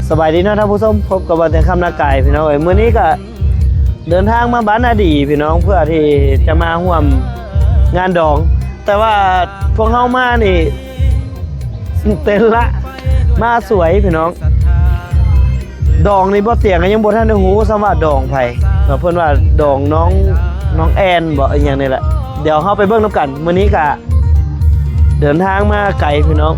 ສະບາຍດີເນາະທ່ານຜູ້ຊົມ, ພົບກັບບ່າວແຕງຄຳນາກາຍ ພີ່ນ້ອງເອີຍ. ມື້ນີ້ກະເດີນທາງມາບ້ານນາດີ ພີ່ນ້ອງ, ເພື່ອທີ່ຈະມາຮ່ວມງານດອງ, ແຕ່ວ່າພວກເຮົາມານີ້ ເຕັນລະ ມາສວຍ ພີ່ນ້ອງ. ດອງນີ້ບໍ່ຕຽງກໍຍັງບໍ່ທັນໄດ້ຮູ້ຊ້ຳວ່າດອງໃຜເນາະ, ເພິ່ນວ່າດອງນ້ອງ ນ້ອງແອນບໍ ອີ່ຫຍັງນີ້ແຫຼະ. ດຽວເຮົາໄປເບິ່ງນຳກັນ. ມື້ນີ້ກະເດີນທາງມາໄກ ພີ່ນ້ອງ,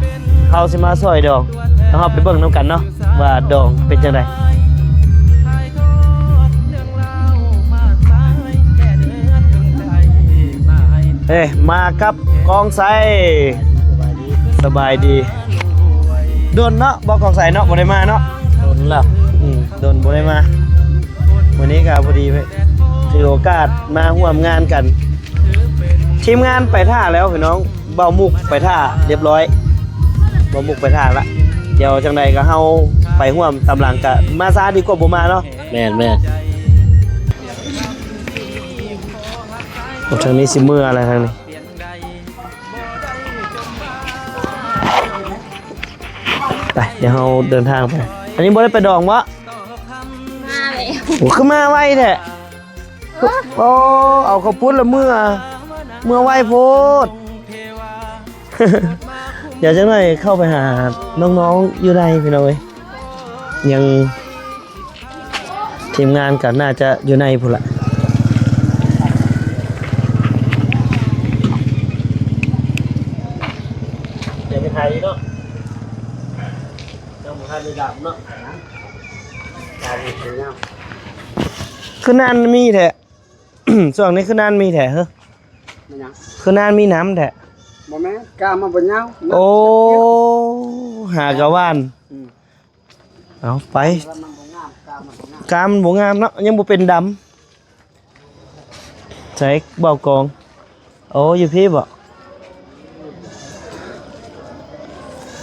ເຮົາຊິມາຊ່ອຍດອງ, ແລ້ວເຮົາໄປເບິ່ງນຳກັນເນາະ ວ່າດອງເປັນຈັ່ງໃດ. ເອີ ມາກັບກອງໄຊ. ສະບາຍດີ ສະບາຍດີ. ດົນເນາະ ບໍ່ກອງໄຊເນາະ ບໍ່ໄດ້ມາເນາະ. ດົນແລ້ວ ອືມ ດົນບໍ່ໄດ້ມາ. ມື້ນີ້ກໍພໍດີຖືໂອກາດມາຮ່ວມງານກັນ. ທີມງານໄປຖ້າແລ້ວພີ່ນ້ອງ, ເບົາມຸກໄປຖ້າຮຽບຮ້ອຍ, ເບົາມຸກໄປຖ້າລະ. ດຽວຈັ່ງໃດກໍເຮົາໄປຮ່ວມຕາມຫຼັງ, ກໍມາຊ້າດີກວ່າບໍ່ມາເນາະ. ແມ່ນໆ. ໂອ້ ທາງນີ້ຊິເມືອແລ້ວທາງນີ້. ໄປ ດຽວເຮົາເດີນທາງໄປ. ອັນນີ້ບໍ່ໄດ້ໄປດອງບໍ? ມາແລ້ວ. ໂອ້ ຄືມາໄວແທ້. ໂອ້ ເອົາເຂົ້າປຸ້ນລະເມືອ, ເມືອໄວໂພດ. ດຽວຈັກໜ້ອຍເຂົ້າໄປຫານ້ອງໆຢູ່ໃນ ພີ່ນ້ອງເອີຍ. ຍັງ ທີມງານກໍໜ້າຈະຢູ່ໃນພຸ້ນລະ. ຢ່າໄປຖ່າຍເນາະ, ຍັງບໍ່ທັນໄດ້ດຳເນາະ. ຄືນານມີແທ້, ຊ່ວງນີ້ຄືນານມີແທ້ເຮີ. ແມ່ນຫຍັງ? ຄືນານມີນ້ຳແທ້. ບໍ່ແມ່ນ, ກ້າມມັນບໍ່ຍາວ. ໂອ້ ຫາກະຫວ່ານ. ອືມ. ເອົາໄປ. ກ້າມມັນບໍ່ງາມ, ກ້າມມັນບໍ່ງາມ. ກ້າມມັນບໍ່ງາມເນາະ, ຍັງບໍ່ເປັນດຳ. ໃສເບົາກອງ? ໂອ້ ຢູ່ພີ້ບໍ?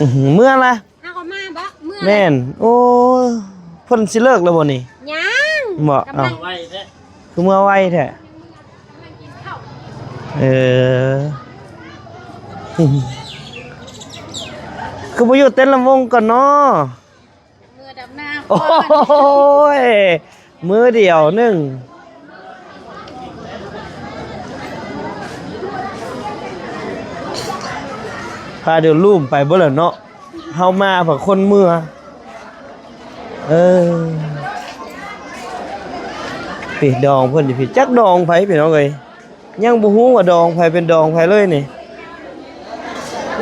ອືຫື ເມືອລະ? ຫາກໍມາບໍ? ເມືອລະ? ແມ່ນ. ໂອ້ ເພິ່ນຊິເລີກແລ້ວບໍນີ້? ຍັງ. ບໍ? ກຳລັງ. ເອົ້າ ຄືເມືອໄວແທ້. ເອີ ຄືບໍ່ຢູ່ເຕັ້ນລຳວົງກ່ອນເນາະ? ເມືອດຳນ້ຳ. ໂອ້ຍ ມື້ດຽວໜຶ່ງ ພາດຽວລຸ່ມໄປເບິດແລ້ວເນາະ. ເຮົາມາພາຄົນເມືອ. ເອີ ພີ້ດອງເພິ່ນຢູ່ພີ້, ຈັກດອງໃຜພີ່ນ້ອງເອີຍ. ຍັງບໍ່ຮູ້ວ່າດອງໃຜເປັນດອງໃຜເລີຍນີ້.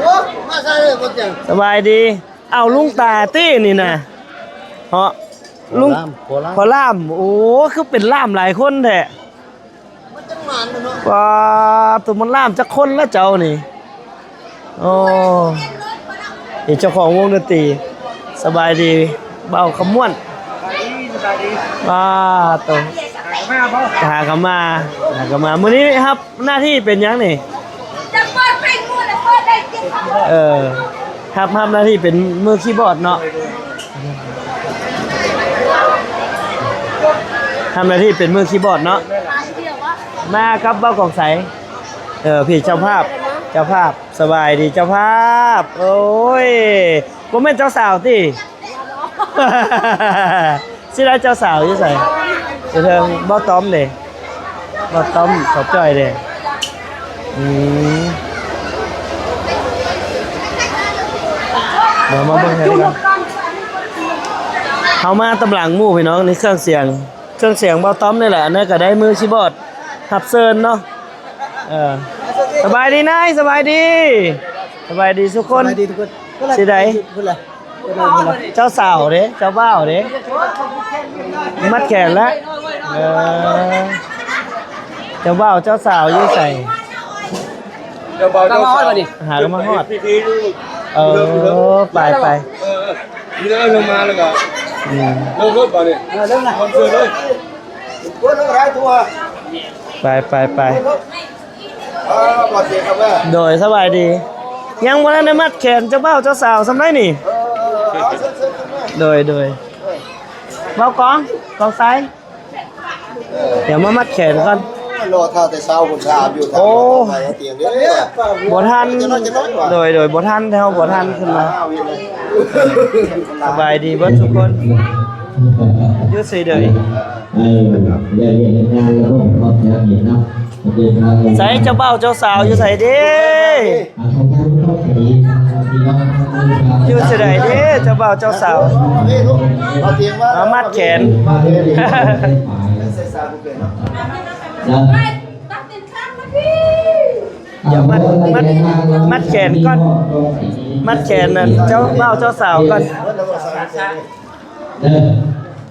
ໂອ້ ມາໃສ່ເລີຍຄົນຈັງ. ສະບາຍດີ. ເອົາ ລຸງຕາຕິນີ້ນະ. ເນາະ ລຸງ ພໍ່ລາມ ພໍ່ລາມ. ໂອ້ ຄືເປັນລ່າມຫຼາຍຄົນແທ້. ມັນຈັງໝານເນາະ. ວ້າ ໂຕມັນລ່າມຈັກຄົນລະເຈົ້ານີ້. ໂອ້ ນີ້ເຈົ້າຂອງວົງດົນຕີ. ສະບາຍດີ ບ່າວຄຳມ່ວນ. ສະບາຍດີ ສະບາຍດີ. ວ້າ ໂຕ ຫາກະມາ ຫາກະມາ. ມື້ນີ້ຮັບໜ້າທີ່ເປັນຫຍັງນີ້? ເອີ ຮັບ ຮັບໜ້າທີ່ເປັນມືຄີບອດເນາະ. ຮັບໜ້າທີ່ເປັນມືຄີບອດເນາະ. ມາກັບບ່າວກອງໄຊ. ເອີ ພີ່ເຈົ້າພາບ ເຈົ້າພາບ. ສະບາຍດີເຈົ້າພາບ. ໂອ້ຍ ບໍ່ແມ່ນເຈົ້າສາວຕິ? ຊິໄດ້ເຈົ້າສາວຢູ່ໃສ? ຢູ່ເທິງ. ບ່າວຕ້ອມເດ? ບ່າວຕ້ອມ ສາວຈ້ອຍເດ? ອືມ ດຽວມາເບິ່ງໃຫ້ກ່ອນ. ເຮົາມາຕາມຫຼັງໝູ່ພີ່ນ້ອງ. ນີ້ເຄື່ອງສຽງ ເຄື່ອງສຽງບ່າວຕ້ອມນີ້ແຫຼະ. ອັນນັ້ນກໍໄດ້ມືຄີບອດຮັບເຊີນເນາະ. ເອີ ສະບາຍດີນາຍ ສະບາຍດີ ສະບາຍດີທຸກຄົນ. ສະບາຍດີທຸກຄົນ. ຊິໄດ້ ເຈົ້າສາວເດ ເຈົ້າບ່າວເດ ມັດແຂນລະ. ເອີ ເຈົ້າບ່າວເຈົ້າສາວຢູ່ໃສ? ເຈົ້າບ່າວເຈົ້າສາວ ຫາກໍມາຮອດ. ເອີ ໄປໆ. ເອີ ເອີ ນີ້ເດີ ລົງມາແລ້ວກໍ ອືມ ລົງລົດບາດນີ້. ເອີ ລົງນະ ຄອນເສີດເລີຍ. ໄປໆໆ. ໂດຍ ສະບາຍດີ. ຍັງບໍ່ທັນໄດ້ມັດແຂນເຈົ້າບ່າວເຈົ້າສາວສ່ຳໃດນີ້. ໂດຍໆ. ເບົາກອງ ກອງໄຊ ດຽວມາມັດແຂນກ່ອນ. ລໍຖ້າແຕ່ເຊົ້າພຸ້ນ ຖາມຢູ່ ໂອ້ ຖາມວ່າຕ້ອງໃຫ້ເອົາຕຽງເດ້ ບໍ່ທັນ ຈະນ້ອຍ ຈະນ້ອຍວ່າ ໂດຍ ໂດຍ ບໍ່ທັນ ເຮົາບໍ່ທັນຂຶ້ນມາ. ສະບາຍດີເບິດທຸກຄົນ ຢູ່ໃສເດີ? ເອີ ໄດ້ວຽກເຮັດງານແລ້ວບໍ່? ໃສເຈົ້າບ່າວເຈົ້າສາວຢູ່ໃສເດ້? ຢູ່ໃສເດ້ເຈົ້າບ່າວເຈົ້າສາວ? ມາມັດແຂນ ດຽວມັດ ມັດ ມັດແຂນກ່ອນ ມັດແຂນນັ້ນເຈົ້າບ່າວເຈົ້າສາວກ່ອນ. ເອີ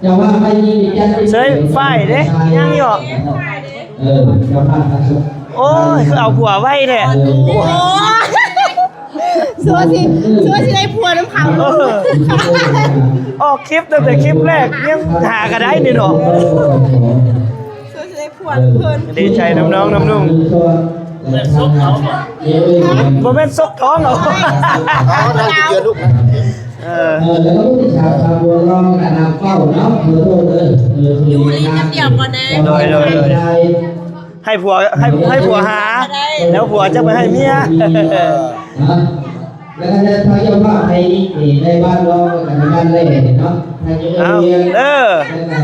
ເຈົ້າພາບໄປນີ້ຈັດ ເຊີຍ ຝ້າຍເດ້ ຍັງຢູ່. ເອີ ເຈົ້າພາບ ໂອ້ຍ ຄືເອົາຜົວໄວແທ້. ໂອ້ຍ ຊົ່ວຊິ ຊົ່ວຊິໄດ້ຜົວນຳເຂົາ. ເອີ ອອກຄລິບຕັ້ງແຕ່ຄລິບແລກ ຍັງຫາກໍໄດ້ນີ້ເນາະ. ເອີ ຊົ່ວຊິໄດ້ຜົວນຳເພິ່ນ. ດີໃຈນຳນ້ອງນຳນຸ່ງ. ບໍ່ແມ່ນຊົກທ້ອງເອົາ. ເອົາ ເອີ ເອີ ແລ້ວກໍລູກສາວສາວບົວລອງກັບນາງເປົ້າເນາະ ຂໍໂທດເດີ ເອີ ຢູ່ຫຼິ້ນນຳດຽວກ່ອນແດ່. ໂດຍ ໂດຍ ໂດຍ ໃຫ້ຜົວ ໃຫ້ ໃຫ້ຜົວຫາ ແລ້ວຜົວຈະໄປໃຫ້ເມຍ. ເອີ ແລ້ວກໍເດີນທາງເຈົ້າພາບໄປນີ້ ໄດ້ບ້ານລອງກັບບ້ານແລເນາະ. ເອົາເດີ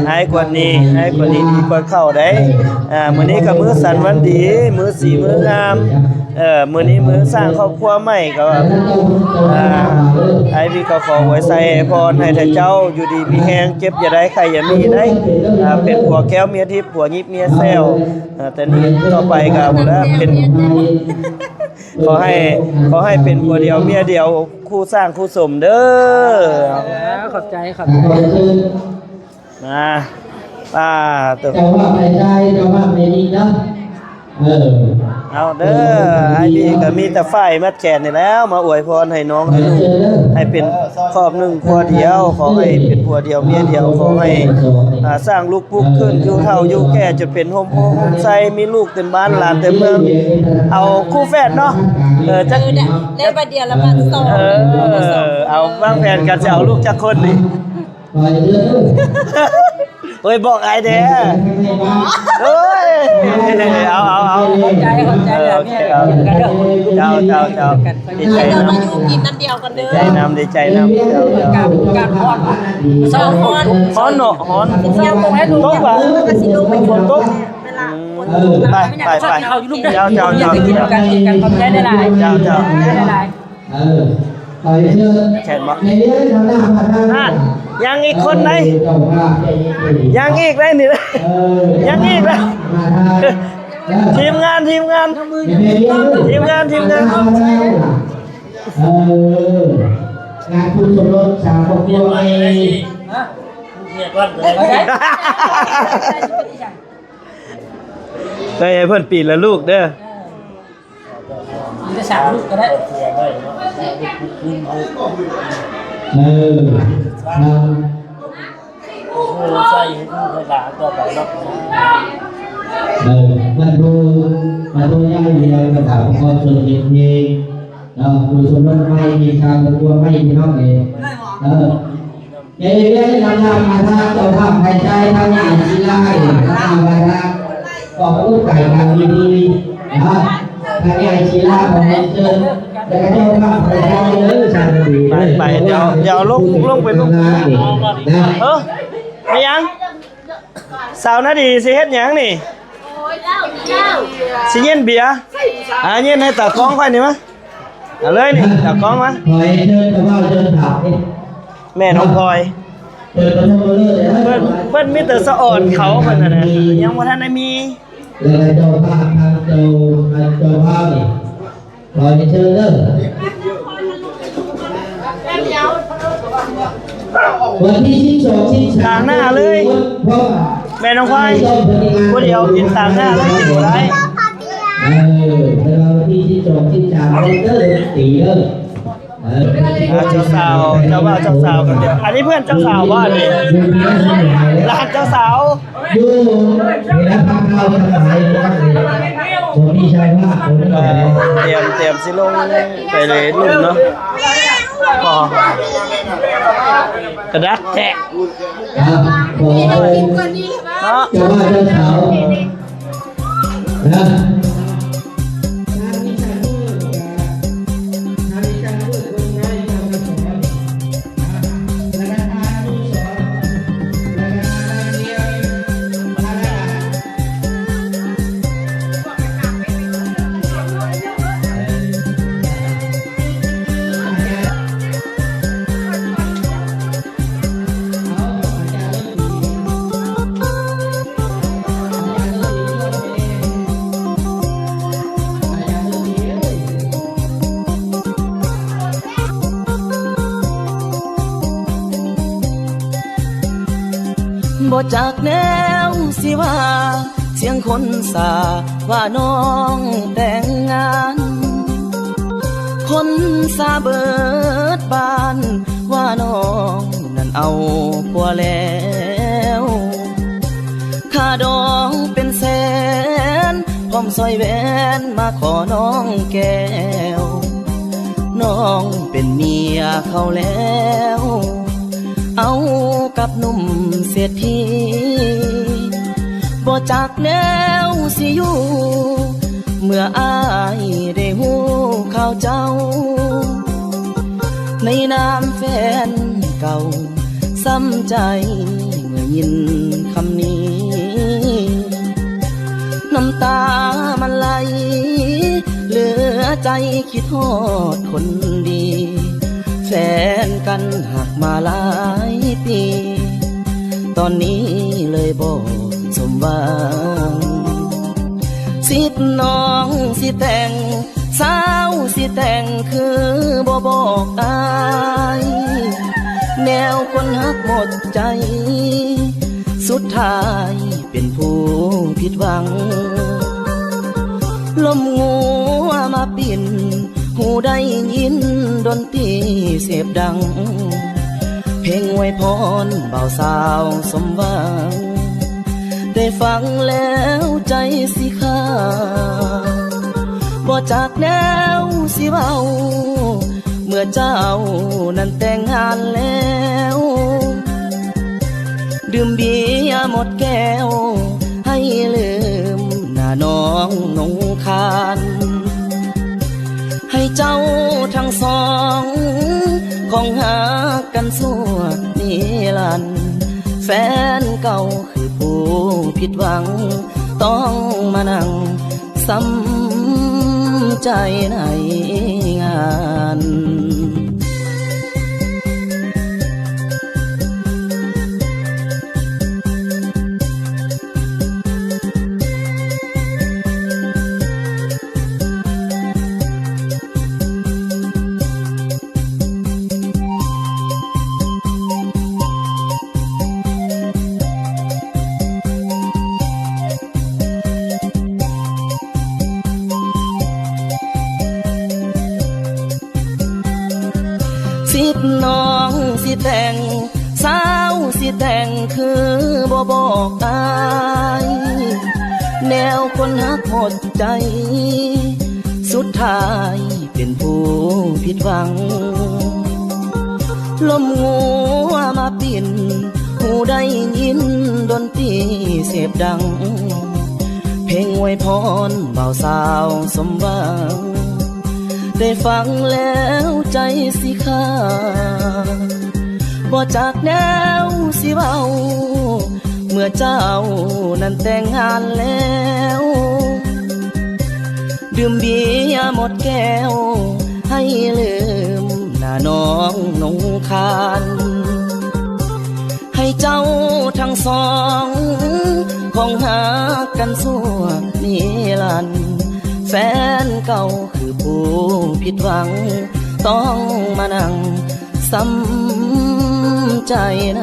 ໃຫ້ກວ່ານີ້ ໃຫ້ກວ່ານີ້ດີກວ່າເກົ່າໄດ໋. ອ່າ ມື້ນີ້ກໍມື້ສັນວັນດີ ມື້ສີມື້ງາມ ເອີ ມື້ນີ້ມື້ສ້າງຄອບຄົວໃໝ່ ກໍ ອ່າ ອ້າຍວິກກໍຂໍອວຍໄຊພອນໃຫ້ທ່ານເຈົ້າຢູ່ດີມີແຮງ ເຈັບຢ່າໄດ້ ໄຂ້ຢ່າມີໄດ໋. ອ່າ ເປັນຜົວແກ້ວເມຍທິບ ຜົວຍິບເມຍແຊວ. ອ່າ ແຕ່ນີ້ຕໍ່ໄປກໍພຸ້ນລະ ເປັນ ຂໍໃຫ້ ຂໍໃຫ້ເປັນຜົວດຽວເມຍດຽວ ຄູ່ສ້າງຄູ່ສົມເດີ. ຂອບໃຈ ຂອບໃຈ. ມາ ອ່າ ໂຕ ເຈົ້າພາບໄປໃຊ້ ເຈົ້າພາບໄປນີ້ເນາະ. ເອີ ເອົາເດີ ອ້າຍບີກໍມີແຕ່ຝ້າຍມັດແຂນນີ້ແຫຼ້ວ ມາອວຍພອນໃຫ້ນ້ອງໃຫ້ລູກ ໃຫ້ເປັນຄອບໜຶ່ງຄົວດຽວ ຂໍໃຫ້ເປັນຜົວດຽວເມຍດຽວ ຂໍໃຫ້ ອ່າ ສ້າງລູກປຸກຂຶ້ນ ຢູ່ເຖົ້າຢູ່ແກ່ຈົນເປັນໂຮມໂພໂຮມໄຊ ມີລູກເຕັມບ້ານຫຼານເຕັມເມືອງ ເອົາຄູ່ແຝດເນາະ. ເອີ ຈັກ ເອີ ໄດ້ ໄດ້ບາດດຽວລະບາດສອງ. ເອີ ເອົາວາງແຜນກັນ ຊິເອົາລູກຈັກຄົນນີ້? ໂອ້ຍ ບອກອ້າຍແດ່. ໂອ້ຍ ເອົາ ເອົາ ເອົາ ເອົາ ຂອບໃຈ ຂອບໃຈ. ເອີ ໂອເຄ ເອົາ ເຈົ້າ ເຈົ້າ ເຈົ້າ ດີໃຈນຳ ຢູ່ກິນນ້ຳດຽວກັນເດີ ດີໃຈນຳ ດີໃຈນຳ. ເຈົ້າ ເຈົ້າ ເຈົ້າ ການ ການຮ້ອນ ຮ້ອນ ຮ້ອນເນາະ ຮ້ອນ ຝົນຕົກຫວາ? ຝົນຕົກ. ໄປ ໄປ ໄປ ເຈົ້າ ເຈົ້າ ເຈົ້າ ກິນກັນ ກິນກັນ ຂອບໃຈຫຼາຍໆ ເຈົ້າ ເຈົ້າ ຂອບໃຈຫຼາຍໆ. ເອີ ໄປເຊີນ ແຂນບໍ່ ໃນເລື່ອງທາງໜ້າພະທາດ ຍັງອີກຄົນໃດ ຍັງອີກໄດ໋ນີ້ ຍັງອີກໄດ໋ ທີມງານ ທີມງານ ທີມງານ ທີມງານ. ເອີ ງານຄູ່ສົມລົດສາວຄອບຄົວໃໝ່ ເອີ ໃຫ້ເພິ່ນປີລະລູກເດີ. ມີແຕ່ສາມລູກກໍໄດ້ ເອີ ໃສ່ລູກໃຫ້ຫຼານຕໍ່ໄປເນາະ. ເອີ ມັນຜູ້ ມັນຜູ້ໃຫຍ່ດຽວກໍຖາມຄວາມສົນເຮັດເອງເນາະ ຜູ້ສົມລົດໃໝ່ ມີຄາບຄົວໃໝ່ ພີ່ນ້ອງເອີຍ. ເອີ ເອີ ເອີ ນຳ ນຳມາທາງເຈົ້າພາບຝ່າຍຊາຍ ທາງຍາຍສີລາ ນຳມາທາງກອງລູກໄກ່ກາງເວທີນະ ທາງຍາຍສີລາ ຂໍເຊີນ ແລ້ວກໍເຈົ້າພາບຝ່າຍຊາຍເດີ ສາວນາດີ. ໄປ ໄປ ດຽວ ດຽວລົງ ລົງໄປເບິ່ງ ເອີ ແມ່ນຫຍັງ? ສາວນາດີຊິເຮັດຫຍັງນີ້? ຊິເຢັນເບຍ? ອ່າ ເຢັນໃຫ້ຕາກ້ອງຂ້ອຍນີ້ມາ. ເອົາເລີຍນີ້ ຕາກ້ອງມາ. ຂໍເຊີນເຈົ້າບ່າວເຊີນສາວນີ້ ແມ່ນ້ອງພອຍ. ເພິ່ນ ເພິ່ນມີແຕ່ສະອອນເຂົາເພິ່ນຫັ້ນນະ ຍັງບໍ່ທັນໄດ້ມີ. ແລ້ວເຈົ້າພາບ ທາງເຈົ້າ ທາງເຈົ້າພາບນີ້ ຂໍເຊີນເດີ. ວັນທີສິບສອງ ສິບສາມ ຕາງໜ້າເລີຍ ເພາະວ່າ ແມ່ນ້ອງພອຍ ຜູ້ດຽວກິນຕາງໜ້າເລີຍ ກິນບໍ່ໄດ້. ເອີ ແຕ່ວ່າວັນທີສິບສອງ ສິບສາມ ເດີ ຕີເດີ. ອ່າ ເຈົ້າສາວ ເຈົ້າບ່າວເຈົ້າສາວກັນເດີ. ອັນນີ້ເພື່ອນເຈົ້າສາວບໍ່ນີ້? ຫຼານເຈົ້າສາວ ຢູ່ນີ້ລະ ພັກເຮົາທັງຫຼາຍ ບໍ່ມີຊ່າງພາບ ບໍ່ມີ ເອີ ຕຽມ ຕຽມຊິລົງໄປເລີຍລຸ້ນເນາະ. ອໍ ກະດັກແທ້ ອ່າ ເນາະ ເຈົ້າບ່າວເຈົ້າສາວ. ທ່ານວິຊາເວີດ ທ່ານວິຊາເວີດ ຄົນໃໝ່ເຂົ້າມາສອນ ແລະ ທ່ານອະນຸສອນ ແລະ ທ່ານນາງນຽມ ທ່ານລະດາ ບໍ່ຈັກແນວຊິວ່າ ສຽງຄົນສາວ່ານ້ອງແຕ່ງງານ ຄົນສາເບີດບ້ານ ວ່ານ້ອງນັ້ນເອົາຜົວແລ້ວ ຄ່າດອງເປັນແສນ ພ້ອມສ້ອຍແຫວນມາຂໍນ້ອງແກ້ວ ນ້ອງເປັນເມຍເຂົາແລ້ວ ເອົາກັບໜຸ່ມເສດຖີ ບໍ່ຈັກແນວຊິຢູ່ ເມື່ອອ້າຍໄດ້ຮູ້ຂ່າວເຈົ້າ ໃນນາມແຟນເກົ່າ ຊ້ຳໃຈເມື່ອຍິນຄຳນີ້ ນ້ຳຕາມັນໄຫຼເຫຼືອໃຈ ຄິດຮອດຄົນດີ ແຟນກັນຮັກມາຫຼາຍປີ ຕອນນີ້ເລີຍບໍ່ສົມຫວັງ ສິບນ້ອງຊິແຕ່ງ ສາວຊິແຕ່ງ ຄືບໍ່ບອກອ້າຍ ແນວຄົນຮັກໝົດໃຈ ສຸດທ້າຍ ເປັນຜູ້ຜິດຫວັງ ລົມງົວມາປິ່ນ ຫູໄດ້ຍິນດົນຕີເສບດັງ ເພງອວຍພອນບ່າວສາວສົມຫວັງ ໄດ້ຟັງແລ້ວໃຈຊິຂາດ ບໍ່ຈັກແນວຊິເວົ້າ ເມື່ອເຈົ້ານັ້ນແຕ່ງງານແລ້ວ ດື່ມເບຍໝົດແກ້ວ ໃຫ້ລືມໜ້ານ້ອງນົງຄານ ໃຫ້ເຈົ້າທັງສອງ ຄົງຮັກກັນຊົ່ວນິລັນ ແຟນເກົ່າຄືຜູ້ຜິດຫວັງ ຕ້ອງມານັ່ງ ຊ້ຳໃຈໃນງານ ສິບນ້ອງຊິແຕ່ງ ສາວຊິແຕ່ງ ຄືບໍ່ບອກອ້າຍ ແນວຄົນຮັກໝົດໃຈ ສຸດທ້າຍ ເປັນຜູ້ຜິດຫວັງ ລົມງົວມາປິ່ນ ຫູໄດ້ຍິນດົນຕີເສບດັງ ເພງອວຍພອນບ່າວສາວສົມຫວັງ ໄດ້ຟັງແລ້ວໃຈຊິຂາດ ບໍ່ຈັກແນວຊິເວົ້າ ເມື່ອເຈົ້ານັ້ນແຕ່ງງານແລ້ວ ດື່ມເບຍໝົດແກ້ວ ໃຫ້ລືມໜ້ານ້ອງນົງຄານ ໃຫ້ເຈົ້າທັງສອງ ຄົງຮັກກັນຊົ່ວນິລັນ ແຟນເກົ່າຄືຜູ້ຜິດຫວັງ ຕ້ອງມານັ່ງ ຊ້ຳໃຈໃນ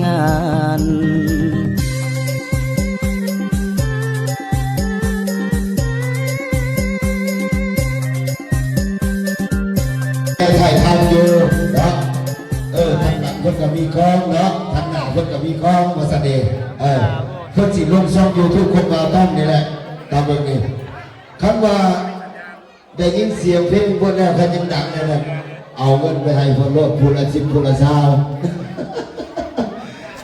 ງານ ແຕ່ຖ່າຍທຳຢູ່ເນາະ ເອີ ທາງຫຼັງເພິ່ນກໍມີກ້ອງເນາະ ທາງໜ້າເພິ່ນກໍມີກ້ອງ ວ່າຊັ້ນເດ ເອີ ເພິ່ນຊິລົງຊ່ອງຢູທູບຄົນລາວຕ້ອງນີ້ແຫຼະ ຕາມເບິ່ງນີ້ ຄັນວ່າ ໄດ້ຍິນສຽງເພງເພິ່ນແລ້ວ ຄັນຍັງດັງແນ່ນັ້ນ ເອົາເງິນໄປໃຫ້ເພິ່ນໂລດ ຜູ້ລະສິບ ຜູ້ລະຊາວ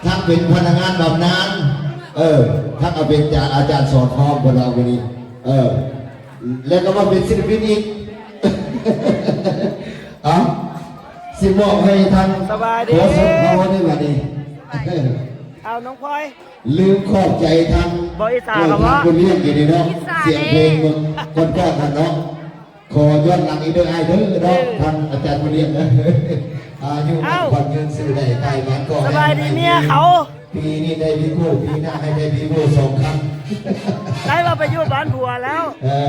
ທັງເປັນພະນັກງານບຳນານ ເອີ ທັງເອົາເປັນອາຈານສອນພ້ອມບໍ່ດອກມື້ນີ້ ເອີ ແລ້ວກໍມາເປັນສິນລະປິນອີກ ເອົ້າ ຊິມອບໃຫ້ທາງ ສະບາຍດີ ໂຄສົກເຮົາໃນບັດນີ້ ເອົ້າ ນ້ອງພອຍ ລືມຂອບໃຈທາງ ບໍ່ອິດສາ ເອີ ເຂົາບໍ່ ທາງຜູ້ລ້ຽງຢູ່ນີ້ເນາະ ອິດສາ ສຽງເພງ ເດ້ ມັນກວ້າງໆ ຫັ້ນເນາະ. ຂໍຍ້ອນຫຼັງອີກເດີອ້າຍເດີເນາະ ເອີ ທາງອາຈານຜູ້ລ້ຽງ ອາຍຸໝັ້ນຂວັນຍືນ ຊື່ໄດ້ຕາຍໝານກໍ ສະບາຍດີເມຍເຂົາ ປີນີ້ໄດ້ມີຄູ່ ປີໜ້າໃຫ້ໄດ້ມີຄູ່ສອງຄັ້ງ ໄດ້ວ່າໄປຢູ່ບ້ານຜົວແລ້ວ ເອີ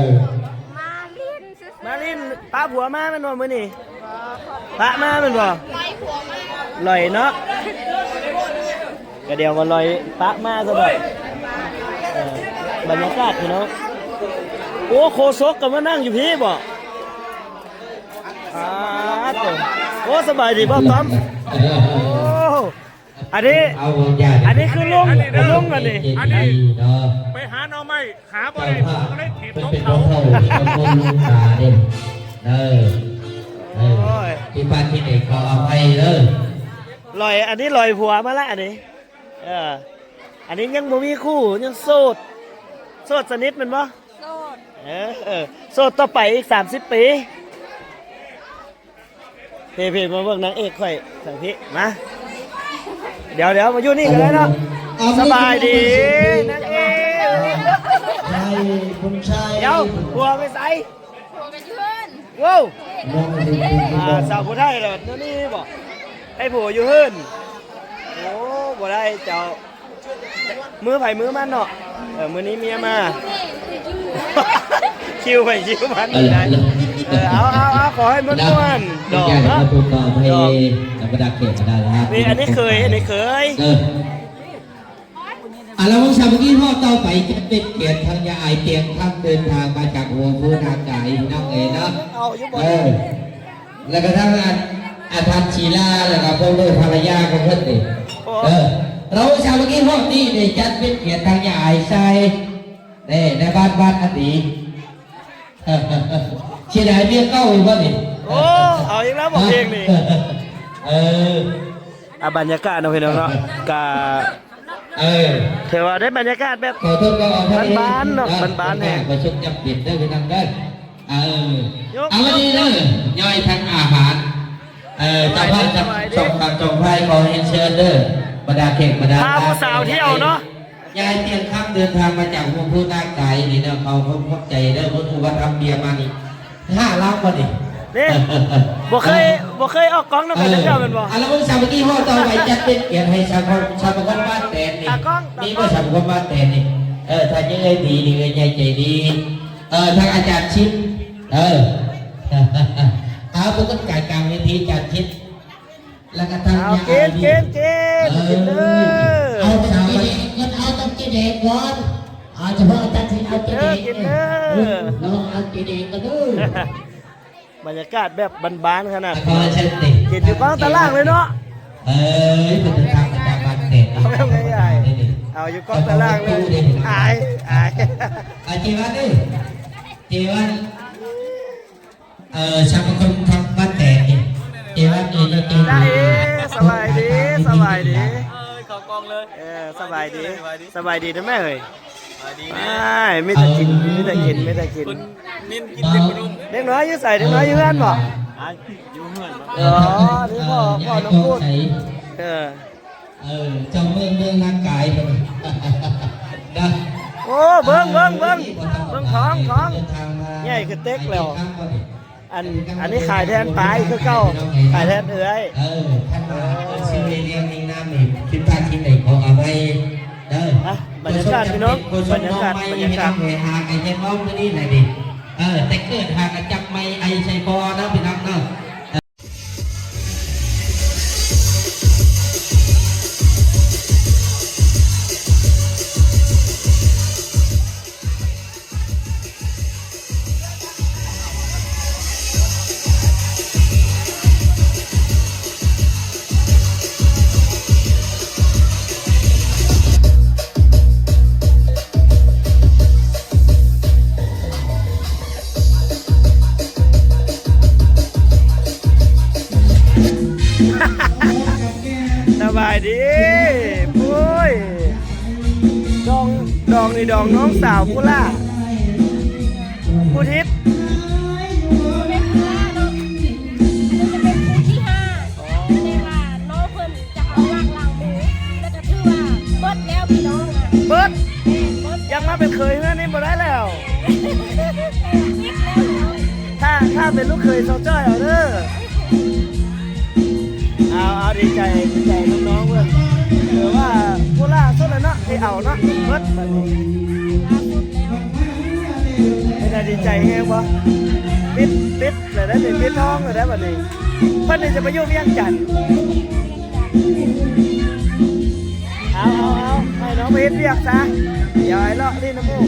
ມາຫຼິ້ນຊື່ໆ ມາຫຼິ້ນ ປະຜົວມາແມ່ນບໍ່ມື້ນີ້? ປະມາແມ່ນບໍ່? ລອຍເນາະ ກະດຽວວ່າລອຍປະມາຊະດອກ ເອີ ບັນຍາກາດພີ່ນ້ອງ ໂອ້ ໂຄສົກກໍມານັ່ງຢູ່ພີ້ບໍ? ອາ ໂຕ ໂອ້ ສະບາຍດີບ່າວຕ້ອມ ໂອ້ ອັນນີ້ ອັນນີ້ຄືລຸງ ລຸງອັນນີ້ ອັນນີ້ ເນາະ ໄປຫາໜໍ່ໄມ້ ຫາບໍ່ໄດ້ ເຈົ້າພາບ ກໍເລີຍຖີບ ເພິ່ນເປັນຜູ້ເຖົ້າ ເປັນຄົນລຸງຕາເດ້ ເອີ ເອີ ໂອ້ຍ ທີ່ພາດທີ່ໃດຂໍອະໄພເດີ ລອຍ ອັນນີ້ລອຍຜົວມາລະ ອັນນີ້ ເອີ ອັນນີ້ຍັງບໍ່ມີຄູ່ ຍັງໂສດ ໂສດສະໜິດແມ່ນບໍ່? ໂສດ ເອີ ເອີ ໂສດຕໍ່ໄປອີກສາມສິບປີ ເພ ເພ ມາເບິ່ງນາງເອກຂ້ອຍທາງພີ້ ມາ ດຽວ ດຽວ ມາຢູ່ນີ້ກໍໄດ້ເນາະ ເອົາ ສະບາຍດີ ນາງເອກ ໄດ້ບຸນໄຊ ດຽວ ຜົວໄປໃສ? ຜົວກໍຢູ່ເຮືອນ ໂວ້ວ ນ້ອງເປັນຜູ້ ອ່າ ສາວຜູ້ໄທລະແນວນີ້ບໍ? ໃຫ້ຜົວຢູ່ເຮືອນ ໂອ້ ບໍ່ໄດ້ເຈົ້າ ມື້ໃຜມື້ມັນເນາະ ເອີ ມື້ນີ້ເມຍມາ ຄິວໃຜຄິວມັນ ເອີ ໄດ້ ເອີ ເອົາ ເອົາ ເອົາ ຂໍໃຫ້ມ່ວນໆ ດອກເນາະ ດອກ ອັນນີ້ເຂີຍ ອັນນີ້ເຂີຍ ເອີ ອາລະວົງສາມັກຄີຮອບຕໍ່ໄປ ຈະເປັນກຽດທາງຍາອາຍຕຽງຄຳ ເດີນທາງມາຈາກຫົວພູນາກາຍ ພີ່ນ້ອງເອີຍເນາະ ເອົາຢູ່ບໍ່ ເອີ ແລ້ວກໍທັງອັນ ອາຈານສີລາ ແລ້ວກໍພວກເດີພະລະຍາຂອງເພິ່ນນີ້ ໂອ້ ເອີ ລະວົງສາມັກຄີຮອບນີ້ໄດ້ຈັດເປັນກຽດທາງຍາອາຍຊາຍ ເດ້ ໃນບ້ານ ບ້ານອັນດີ ເສຍດາຍເມຍເກົ່າຢູ່ບໍ່ນີ້ ໂອ້ ເອົາອີກແລ້ວບໍເພງນີ້ ເອີ ອ່ະ ບັນຍາກາດເນາະພີ່ນ້ອງເນາະ ກະ ເອີ ຖືວ່າໄດ້ບັນຍາກາດແບບບ້ານໆເນາະ ບ້ານໆແຮງ ຂໍຊົມຈຳເປັນເດີພີ່ນ້ອງເດີ ເອີ ເອົາ ວັນນີ້ເດີ ຍ່ອຍທັງອາຫານ ເອີ ເຈົ້າພາບຈາກຊ່ອງການຊ່ອງໄພ ຂໍຮຽນເຊີນເດີ ບັນດາແຂກບັນດາ ພາຜູ້ສາວທ່ຽວເນາະ ຍາຍຕຽງຄຳເດີນທາງມາຈາກຫົວພູນາກາຍນີ້ເນາະ ເຂົາຂອບໃຈເດີ ເພິ່ນອຸປະຖຳເບຍມານີ້ ຫ້າລາວບໍ່ນີ້ ເດ້ ບໍ່ເຄີຍ ບໍ່ເຄີຍອອກກ້ອງນຳກັນຈັກເທື່ອແມ່ນບໍ່? ເອີ ອັນລະວົງສາມັກຄີຮອບຕໍ່ໄປ ຈັດເປັນກຽດໃຫ້ສາວ ສາວມະຄອນບ້ານແຕນນີ້ ຕາກ້ອງ ມີບໍ່ສາວມະຄອນບ້ານແຕນນີ້? ເອີ ຖ້າຍັງເອີຍດີນີ້ ເອີຍໃຫຍ່ໃຈດີ ເອີ ທາງອາຈານຊິດ ເອີ ເອົາ ປາກົດກາຍກາງເວທີ ອາຈານຊິດ ແລ້ວກໍທັງ ເອົາ ຍາ ກິນ ກິນ ກິນ ເອີ ກິນເດີ ເອົາ ເອົາ ເອົາ ຕ້ອງກິນເອງກ່ອນ ເອົາ ສະເພາະອາຈານຊິດ ເອົາກິນເອງ ກິນເດີ ເນາະ ເອົາກິນເອງກໍເດີ ບັນຍາກາດແບບບ້ານໆຂະໜາດ ກິນຢູ່ກ້ອງຕາລ່າງເລີຍເນາະ ເອີຍ ເພິ່ນເດີນທາງມາຈາກບ້ານແຕນ ເອົາແບບງ່າຍໆ ເອົາຢູ່ກ້ອງຕາລ່າງເລີຍ ອາຍ ອາຍ ອາ ເຈວັນເອີຍ ເຈວັນ ເອີ ສາມຄົນທັງບ້ານແຕກນີ້ ເອວັນເອີຍ ເຈົ້າເຈົ້າ ສະບາຍດີ ສະບາຍດີ ເອີຍ ເຂົ້າກ້ອງເລີຍ ເອີ ສະບາຍດີ ສະບາຍດີເດີແມ່ເອີຍ ສະບາຍດີ ອ້າຍ ມີແຕ່ກິນ ມີແຕ່ກິນ ມີແຕ່ກິນ ເດັກນ້ອຍຢູ່ໃສ? ເດັກນ້ອຍຢູ່ເຮືອນບໍ? ຢູ່ເຮືອນ ອໍ ນີ້ພໍ່ ພໍ່ນ້ອງພຸດ ເອີ ເອີ ເຈົ້າເມືອງ ເມືອງນາກາຍ ເພິ່ນນະ ໂອ້ ເບິ່ງ ເບິ່ງ ເບິ່ງ ເບິ່ງຂອງ ຂອງ ເດີນທາງມາ ໃຫຍ່ຄືເຕັກແລ້ວ ອັນ ອັນນີ້ຂາຍແທນປາຍຄືເກົ່າ ຂາຍແທນເອື້ອຍ ເອີ ທ່ານວ່າເພິ່ນຊິໄດ້ລ້ຽງຍິງນ້ຳນີ້ ຜິດພາດທີ່ໃດຂໍອະໄພເດີ ອ່ະ ບັນຍາກາດພີ່ນ້ອງ ບັນຍາກາດ ບັນຍາກາດ ເອີ ຫາໄອ້ເຮັດເວົ້າມື້ນີ້ແຫຼະນີ້ ເອີ ແຕ່ເກີດຫາກະຈັບໄມ້ໄອໃສ່ຄໍເນາະ ພີ່ນ້ອງເນາະ. ດອງນີ້ດອງນ້ອງສາວໂຄລາດ ຜູ້ທິດ ເປັນຜູ້ເນາະ ຄືຈະເປັນຜູ້ທີຫ້າ ແຕ່ວ່ານ້ອງເພິ່ນຈະເອົາຫຼັງໆໝູ່ ແລ້ວກໍຖືວ່າເບິດແລ້ວພີ່ນ້ອງ ເບິດ ເບິດ ຢາກມາເປັນເຂີຍເຮືອນນີ້ບໍ່ໄດ້ແລ້ວ ຖ້າ ຖ້າເປັນລູກເຂີຍຊາວຈ້ອຍເອົາເດີ. ເອົາ ເອົາ ດີໃຈ ດີໃຈນ້ອງໆເພິ່ນ ເອີ ວ່າຜູ້ລ່າສຸດແລ້ວເນາະ ທີ່ເອົາເນາະ ເບິດບັດນີ້ ເປັນຕາດີໃຈແຮງບໍ່? ປິດ ປິດແລ້ວໄດ໋ ປິດທອງແລ້ວໄດ໋ບັດນີ້ ເພິ່ນນີ້ຈະໄປຢູ່ວຽງຈັນ ເອົາ ເອົາ ເອົາ ໃຫ້ນ້ອງໄປເຮັດວຽກຊະ ດຽວອ້າຍເລາະຫຼິ້ນນຳໝູ່.